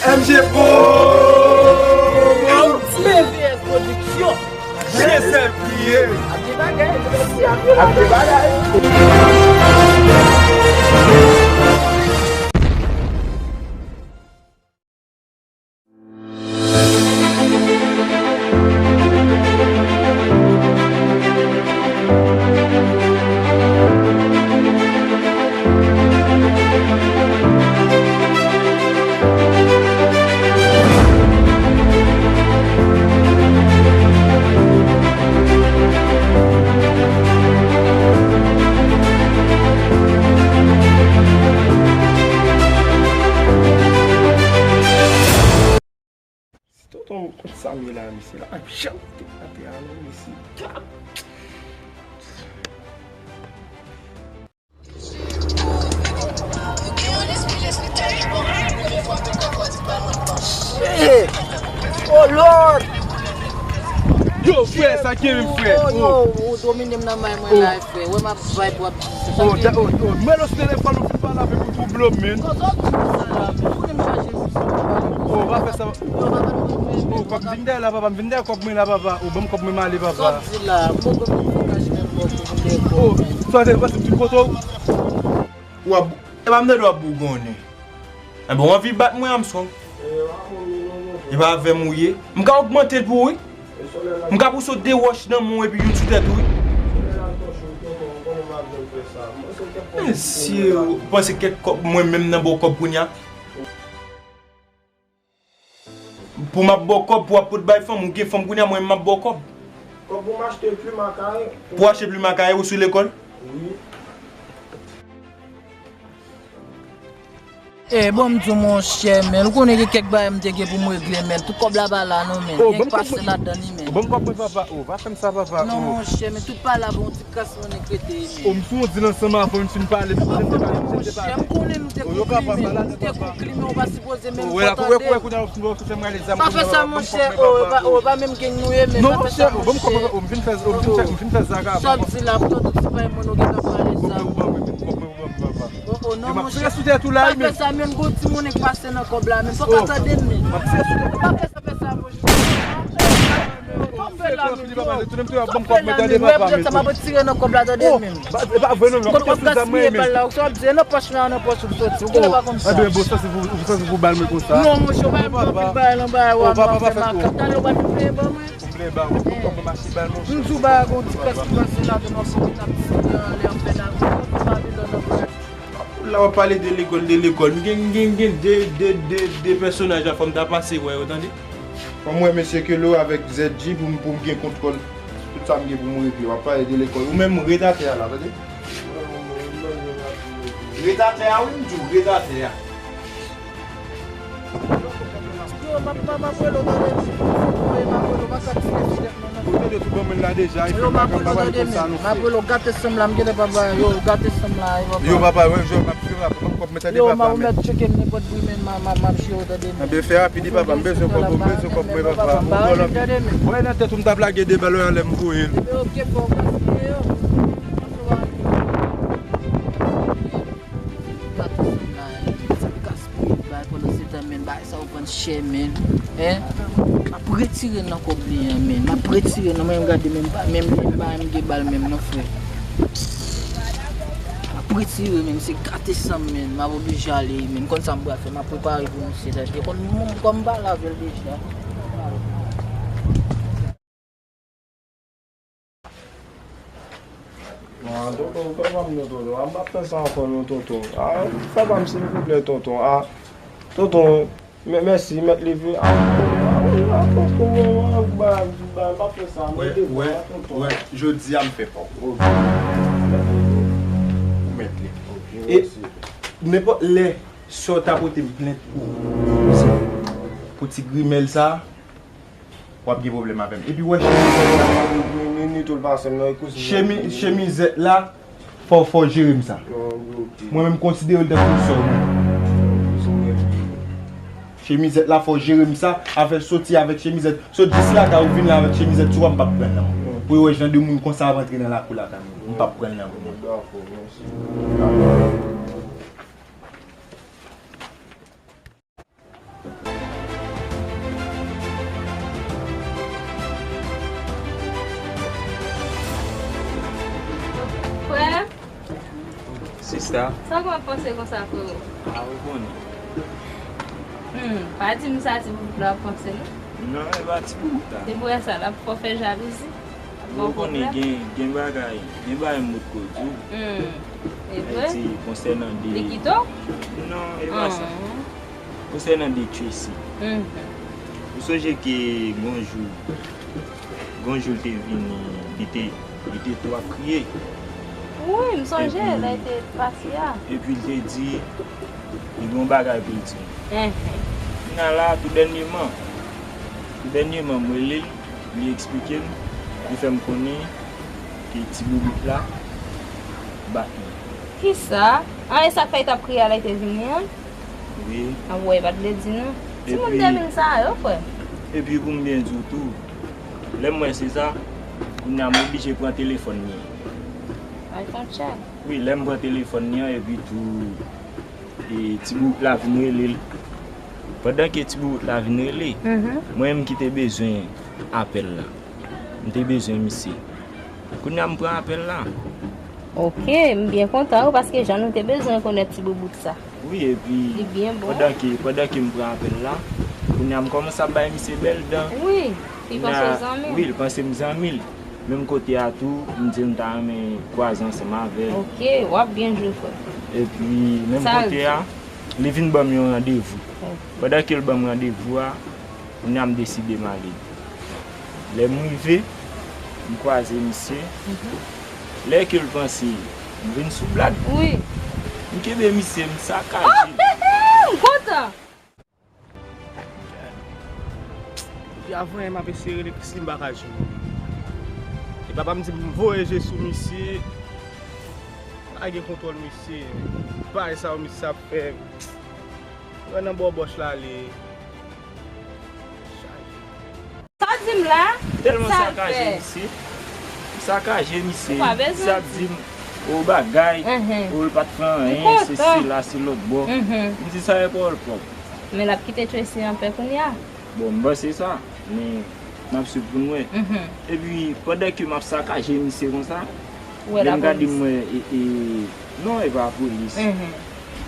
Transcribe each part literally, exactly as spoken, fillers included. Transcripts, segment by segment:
M G Pro! Haiti V S Production! Jesè priye! Ap gen bagay, ap gen bagay! Tonton, kot sa m ye la, mesye la? Ay, jan te kante a non, mesye. Shit! Oh Lord! Yo, frè, sa k gen menm, frè? Oh, yo, ou domine m nan may mwen la, frè. Wè m ap vibe, w ap Oh, da, oh, oh, mwen lòs telefòn ou fin pale avèk ou twouble m, men. Kote w di sa la, men? Ou konnen m chaje m. Oh, pa fè sa. Oh, pa vin dèyè la, papa, m vin dèyè kòb mwen la, papa. Oh, ban m kòb mwen, m ale, papa. Sa w di la? M poko fin kache menm kòb ou vin dèyè kòb. Oh, sa w te panse m fin kote w? W ap, e pa m tande w ap bougonnen. Enben, w anvi bat mwen, Armstrong? E pa avè m ou ye. M ka ogmante l pou ou, wi. M ka pouse w de wòch nan men w epi youn sou tèt ou, wi. Mesye, ou panse kèk kòb mwen menm nan ba w kòb kounye a? Pou m ap ba w kòb pou w ap pot bay fanm, ou gen fanm kounye a, mwen menm m ap ba w kòb. Kòb pou m achte plim a kay. Pou w achte plim a kay ou sou lekòl? Wi. E bon, m di w, monchè, men, ou konnen gen kèk bagay m te gen pou m regle, men, tout kòb la pa la, non, men. Oh, gen pase ladan li, men. Ban m kòb mwen, papa. Oh, pa fè m sa, papa. Non, monchè, men, tout pa la, bon, ti kras monnen k rete, men. Oh, m sou yon dil ansanm avè w, m fin pale, m te pale, m te pale. Monchè, m konnen nou te konkli, men, nou te konkli, men, ou pa sipoze menm fò tande. Pa fè sa, monchè, oh, e pa, oh, e pa menm gang nou ye, men, pa fè sa, monchè. Oh, ban m kòb mwen, papa. Oh, m fin fè, oh, m fin fè, m fin fè zaga. Sa w di la, m tande ti bagay monnen w gentan pale sa. Oh, oh, non, monchè. Pa fè sa, menm gwo ti monnen k pase nan kòb la, menm fò ka tande m, men. Pa fè sa, fè sa, monchè. Pa fè la, menm. Pa fè la, menm. Wè, m ap retire nan kòb la, tande m, menm. Kote w ap gaspiye bal la, ou sa w ap di, e nan pòch la, nan pòch ou soti. Ou genlè pa konn sa. Enben, bon, sa se pou, sa se pou bal mwen konsa. Non, monchè, ou pa menm pran pil bagay nan bagay, w ap fè makak. Talè ou pa vin peye ban mwen. Ou vle ba ou, ou konn mache bal, monchè. M di w bagay, gon ti kras ki pase ladan, w ap soti, n ap di anlè, anfè nan Babilòn, anfè. La w ap pale de lekòl, de lekòl. M gen, m gen, m gen de, de, de, de pèsonaj la, fò m ta pase wè yo, tande. Fò m wè mesye Kelo avèk Z J pou m, pou m gen kontwòl tout sa m gen pou m regle. W ap pale de lekòl. Ou menm, ret atè a la, tande. Ret atè a, wi, m di w, ret atè a. Yo, m ap, m ap, m ap rele w, tande, m ap rele w, m ap ap tire sou tèt mwen, non. Ou tande tout bon moun la deja, e fè m pa ka pa pale konsa non, frè. M ap rele w, gate sanm la, m genlè pa ba, yo, gate sanm la, e papa. Yo, papa, wè, yo, m ap tire la, m ap kòb mwen, tande, papa, men. Yo, m ap mèt tcheke m nenpòt bri, men m ap, m ap, m ap jere w, tande, men. Enben, fè rapid, wi, papa, m bezwen kòb, m bezwen kòb mwen, papa. Ou kòlòm. Wè, nan tèt ou, m t ap lage de bal, wè, anlè m voye l. Enben, oke, fò w kontinye yo. Gate sanm la, sa gaspiye bagay pandan se tan, men, bagay sa yo vann chè, men. Hein? M ap retire nan kòb li an, men. M ap retire nan, men, gade, men, pa, men, men, pa, men, gen bal, men, non, frè. M ap retire, men, se gate sanm, men. M ap oblije ale, men. Konn sa m pral fè, m ap prepare pou misye, tande. Konn, m, kòm m pale avè l deja. Ah, tonton, ou fè pa m non, tonton. A, m pa fè sa ankò non, tonton. A, fè pa m silvouplè, tonton. A, tonton, mè-, mèsi, mèt leve. A, tonton, a, tonton, a, ba, ba, m pa fè sa, mwen devan, a, tonton. Wè, jodi a m fè pa w. Ok. Ou mèt leve. Ok, mèsi. E nenpòt lè, sè w ta pote m plent pou, pou ti grimèl sa, w ap gen pwoblèm avè m. Epi w wè chemizèt la. Ni, ni, ni tou l pa sèm nan, kouzin. Chemi-, chemizèt la, fò, fò w jere m sa. Mwen menm konsidere l tankou sè w menm. Chemizèt la, fò w jere m sa, afè soti avèk chemizèt. Sot jis lakay ou vin la avèk chemizèt sou w, m p ap pran l nan men w. Pou yo wè jan de moun konsa ap antre nan lakou lakay mwen. M p ap pran l nan men w. Dakò, mèsi. Dakò. Sa? Sa w ap panse konsa, frero? A, ou konnen. Hmm, pa di m sa ti boubout la ap panse, non? Non, e pa ti boubout la. Se pou wè sa, l ap fè w fè jalouzi. Ou konnen gen, gen bagay, gen bagay m potko di w. Hmm. E vre? Ayiti, konsènan de... Li kite w? Non, e pa sa. Konsènan de Tracy. Mhm. Ou sonje ke gon jou, gon jou l te vini, li te, li te tou ap kriye. Wi, m sonje, lè l te pati a. Epi l te di, li gen yon bagay pou l di m. Mhm. Kounye a la, tou dènyèman, tou dènyèman, m rele l, li eksplike m, li fè m konnen ke ti boubout la bat mwen. Kisa? An, e sa k fè l t ap kriye a lè l te vini an? Wi. A, w wè, pa t vle di non. Timoun de mil sa yo, frè. Epi pou m byen di w tou, lè m wè se sa, kounye a m oblije pran telefòn li an. Al fè yon tchèk. Wi, lè m pran telefòn li an, epi tou, e, ti boubout la vin rele l. Pandan ke ti boubout la vin rele, mhm, mwen menm ki te bezwen apèl la, m te bezwen misye. Kounye a m pran apèl la. Ok, m byen kontan wi, paske jan nou te bezwen konèt ti boubout sa. Wi, epi li byen bon. Pandan ke, pandan ke m pran apèl la, kounye a m kòmanse ap bay misye bèl dan. Wi, li panse w zanmi l. Wi, li panse m zanmi l. Menm kote a tou, m di m ta renmen kwaze ansanm avè l. Ok, w ap byen jwe, frè. Epi, menm kote a, li vin ban m yon randevou. Ok. Pandan ke l ban m randevou a, kounye a m deside m ale. Lè m rive, m kwaze misye. Mhm. Lè ke l panse m vin sou blag, wi, m kenbe misye, m sakaje l. M kontan. Depi avan yè m ap eseye rele Krisline, m pa ka jwenn li. E papa m di m voye je sou misye. Pa gen kontwòl misye. Bagay sa yo misye ap fè. Mwen nan bòbòch la ale. Chaje. Sa w di m la? Tèlman sakaje misye. M sakaje misye. Misye ap di m, o bagay, o l pa t fè anyen, se sila, se lòtbò. M di sa e pawòl pwòp. Men l ap kite Tracy anpè kounye a. Bon, m panse sa, men n ap swiv pou n wè. Epi, pandan ke m ap sakaje misye konsa, lè m gade m wè, e, e, non, e pa polis.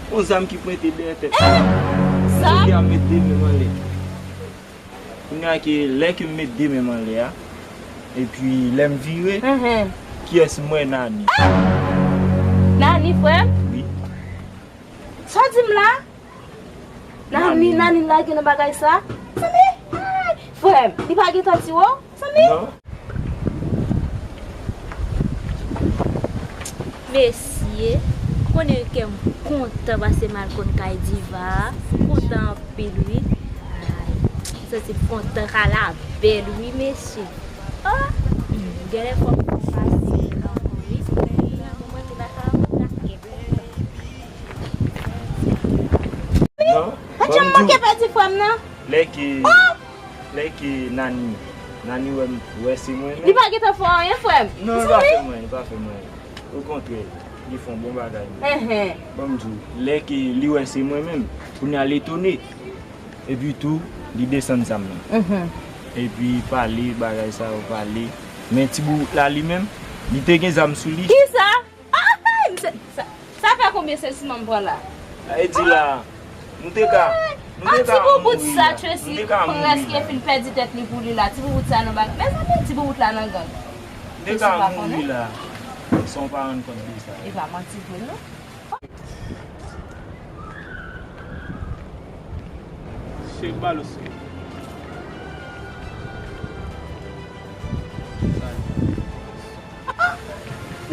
Yon zam ki pwente dèyè tèt. Sa? Kounye a m met de men m anlè. Kounye a ke lè ke m met de men m anlè a, epi lè m vire, kiyès m wè? Nani. Nani, frè m? Wi. Sa w di m la? Nani, Nani lage nan bagay sa? Sanble, ay, frè m, li pa gentan tiye w, sanble? Non. Mesye, konnen kè m kontan pase m al konn kay Diva a. M kontan anpil, wi. Ay, m santi m kontan ka la bèl, wi, mesye. Oh! Genlè fò m pase ankò, wi. Mwen te pa ka wè w la. Non, pa janm manke pèdi frè m nan. Lè ke, lè ke Nani, Nani wè m, wè se mwen menm. Li pa gentan fè w anyen, frè m. Non, li pa fè mwen, li pa fè mwen. Okontrè, li fè yon bon bagay. Ban m di w, lè ke li wè se mwen menm, kounye a l etone. Epi tou, li desann zam nan. Epi pale, bagay sa yo pale. Men ti boubout la li menm, li te gen zam sou li. Kisa? Ay, misye, sa, sa fè konbyen sesiman m pran la? Sa vle di la, nou te ka, nou te ka mouri la. An ti boubout sa, Tracy prèske fin pèdi tèt li pou li la. Ti boubout sa nan bak. Mezanmi, ti boubout la nan gang. Nou te ka mouri la, san w pa rann kont de sa. E pa manti vre, non. Cheri Baloso.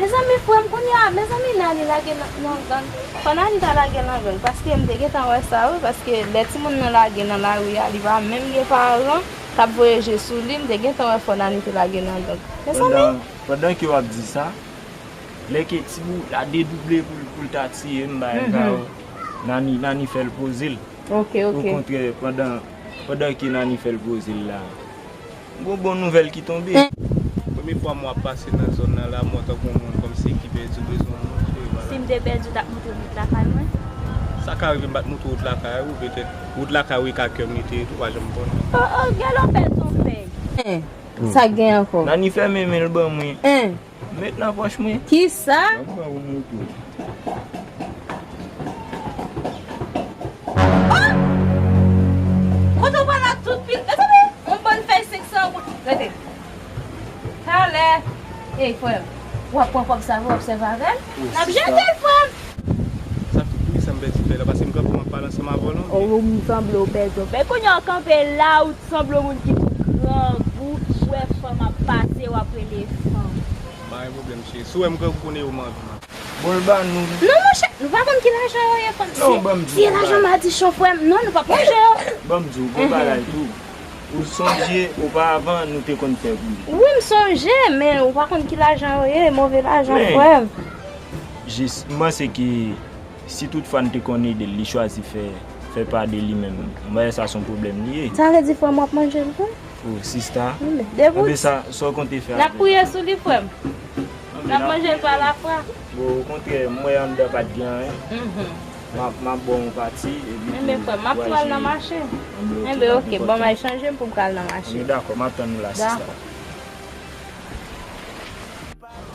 Mezanmi, frè m, kounye a, mezanmi, Nani lage nan, nan gang. Fò Nani ta lage nan gang, paske m te gentan wè sa, wi, paske lè timoun nan lage nan lari a, li pa menm gen paran k ap voye je sou li, m te gentan wè fò Nani te lage nan gang. Mezanmi. Pandan, pandan ke w ap di sa, lè ke ti boubout la dedouble pou, pou l ta tiye m, bagay sa yo, Nani, Nani fè l poze l. Ok, ok. Okontrè, pandan, pandan ke Nani fè l poze l la, gon bon nouvèl ki tonbe. Premye fwa m wè w ap pase nan zòn nan la, m wè w tankou yon moun kòmsi ki pèdi, bezwen yon moun, cheri, pa la. Si m te pèdi, w t ap montre m wout lakay mwen? Sa ka rive m pa t montre w wout lakay ou, petèt wout lakay ou e ka kè m li te ye tou, pa janm konnen. Oh, oh, gèlè w pèdi yon pèy. Sa gen ankò? Nani fèmen men l ban mwen. Met nan pòch mwen. Kisa? M ap ba ou moto. Ey, frè m, w ap pran kòb sa vre, w ap sèvi avè l? N ap jete l, frè m! Sa, poukisa m pèdi fè la? Paske m kanpe, m ap pale ansanm avè w, non? Oh, m sanble w pèdi w. Men kounye a w kanpe la, ou sanble yon moun ki grangou, ou wè fanm ap pase, w ap rele fanm. Pa gen pwoblèm, cheri. Si w wè m grangou, konnen yo m anvi. Bon, l ba nou. Non, monchè, nou pa konn ki lajan yo ye, fanm. Non, ban m di w, se lajan madichon, frè m. Non, nou p ap manje yo. Ban m di w, gon bagay tou. Ou sonje, oparavan, nou te konn fè bri. Wi, m sonje, men ou pa konn ki lajan yo ye, move lajan, frè m. Jis, m panse ke si tout fwa n te konn ede l, li chwazi fè, fè pa de li menm, m wè sa se yon pwoblèm li ye. Sa vle di, frè m, w ap manje l vre? Oh, sista. Wi, men, depi w di. Enben, sa, sa w konte fè avè l? N ap priye sou li, frè m. N ap manje l pa lafwa. Bon, okontrè, m wè anndan pa t gen anyen. M ap, m ap ba w yon pati, epi tou. Enben, frè m, m ap tou al nan mache. Enben, oke, ban m al chanje m pou m ka al nan mache. Enben, dakò, m ap tann ou la, sista. Dakò.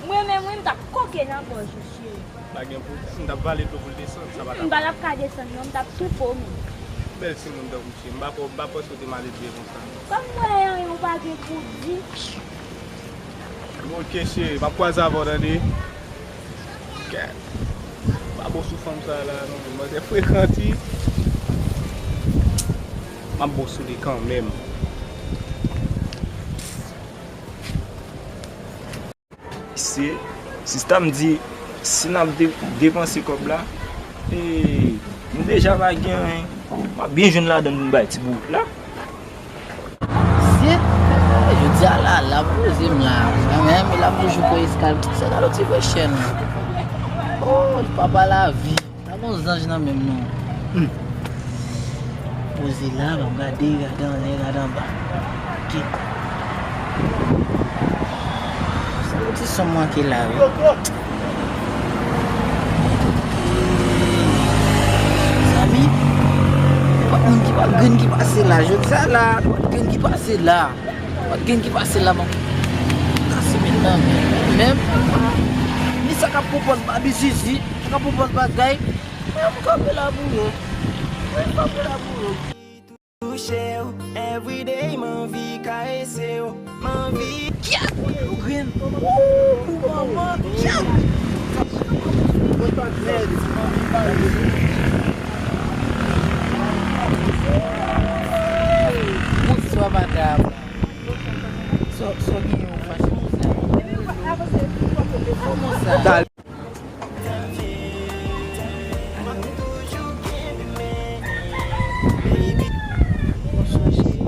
Mwen menm, wi, m t ap koke nan gòj ou, cheri. Pa gen pwoblèm. M t ap vale dlo pou l desann, sa pa t ap. M pa t ap ka desann, non, m t ap toufe w menm. Bèl timoun tankou w, cheri. M pa, m pa panse w te maledve konsa, non. Kòm mwen, anyen ou pa gen pou di. Oke, cheri, m ap kwaze avè w, tande. Kèt. Pa bon sou fanm sa la, non. Manzè frekan, wi. M ap bon sou li kanmenm. Se, sista m di, si n ap de-, depanse kòb la, e, nou deja pa gen anyen. M ap byen jwenn ladan l pou m bay ti bout la. Shit! Jodi a la, l ap poze m la. Mwen menm, l ap toujou pran eskal. Sa gade yon ti vre chèn. Oh, papa lavi. Pa gon zanj nan menm non. Hmm. Poze la, ban m gade, gade anlè, gade anba. Ok. Se yon ti son manke la, wi. Mezanmi, pa t moun ki pa t grenn ki pase la, jodi a la, pa t grenn ki pase la. Pa t grenn ki pase la, man. Kase men nan men. Men, ni sa k ap pwopòz babi zizi, sa k ap pwopòz bagay. Men, m kanpe la pou yo. Men, m kanpe la pou yo. Touche w, everyday, m anvi karese w, m anvi. Kèt! Ou grenn. Ou manman. Kèt! Mèd. Bonswa, madam. Sa, sa w genyen ou fache konsa? Kòman sa? Bonswa, cheri.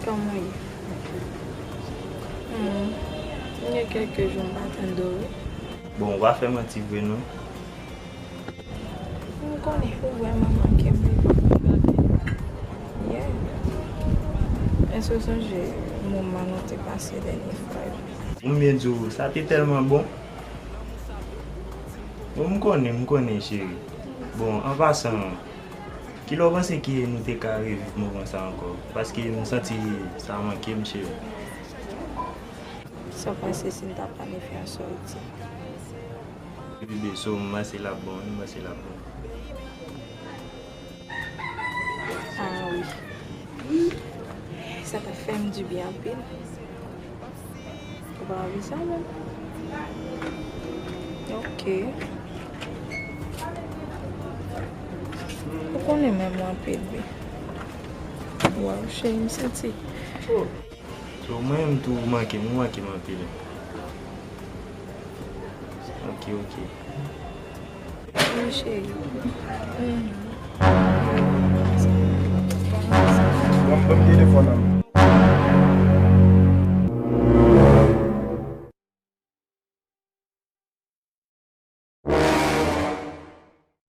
Kòman w ye? Hmm. Gen kèlke jou m pa tande w, wi. Bon, ou pa fè manti vre, non. M konnen ou vrèman manke m, baby. Yeah. Èske w sonje moman nou te pase dènye fwa yo? Pou m byen di w, sa te tèlman bon. Bon, m konnen, m konnen, cheri. Bon, an pasan, kilè w panse ke nou te ka reviv moman sa ankò? Paske m santi sa manke m, cheri. Sa w panse si n ta planifye yon sòti? Bebe, so, m panse l ap bon, wi, m panse l ap bon. Ah wi. Sa ta fè m dibyen anpil. Ou pa anvi sa menm? Ok. Ou konnen menm ou anpil, wi. Waw, cheri, m santi. So, mwen menm tou, ou manke m, ou manke m anpil. Ok, ok. Wi, cheri. Mm. Ban m, ban m telefòn nan.